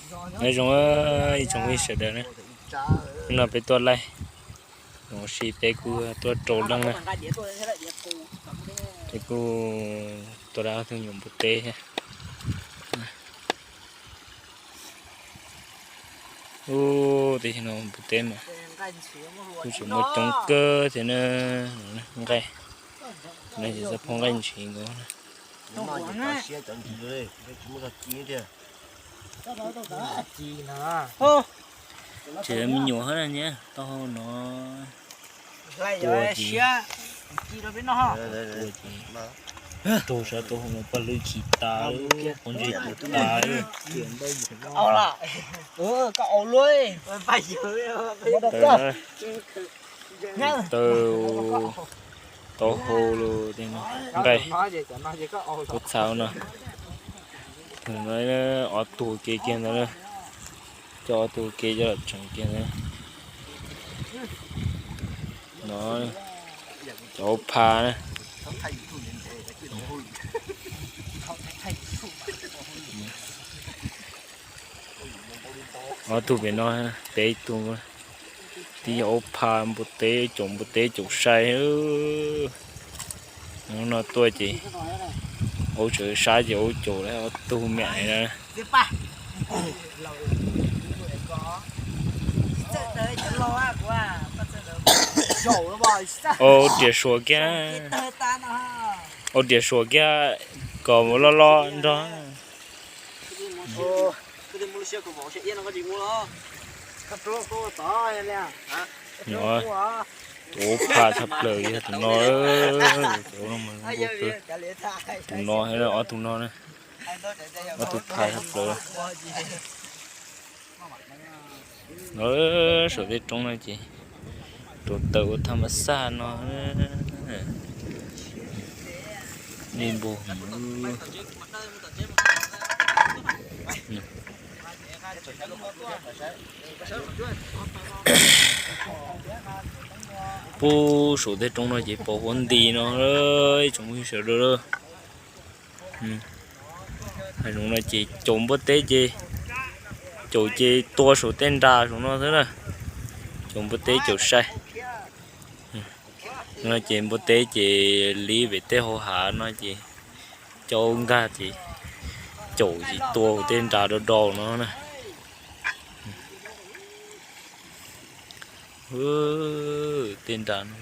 Nyob zoo ib tsoom phooj ywg sawv daws na, hnub no peb tuaj laij, zoo siab peb kuj tuaj rau leej na, peb kuj tuaj dab tug nyuam npua teb thiab. Ub, teb chaws no npua teb mas kuj tseem muaj coob kawg thiab na. Nqaij, no ces txoj phau nqaij ntshiv nkaus na. Ces me nyuam hab na nyab taub hau no tua ces, tua ces raug sab taub hau no paj hlwb khi tas lawm, pob ntseg khi tas lawm. Taw, taub hau los tej no, nqaij, kuv txhaj no. Ob tug kev kiag ntawd na, coj ob tug kev coj los tseem kiag ntawd. No, cov hauv pha na. Ob tug pem no, peb tug, tib yog hauv pha npua teb, caum npua teb caum sai. Hnub no tuaj ces aub tseem sab ces aub caum lawm ob tug me aiv na. Aub riam suas kiag, aub riam suas kiag kom loj loj nrog. No, tus aub pha tshaj plaws yog tus no, tus no, ob tug no na, ob tug pha tshaj plaws. No, saum tej roob no ces rau taws ua thaj ma xaj no, dej npog. Pub saum tej roob no ces pos huab nti no, ib tsoom phooj ywg sawv daws. Hav zoov no ces caum npua teb ces caum ces tua saum tej nras saum no xwb na, caum npua teb caum sai. No ces npua teb ces li pem tej hauv hav no ces caum nkag ces caum ces tua hauv tej nras do do no na. Tej nras no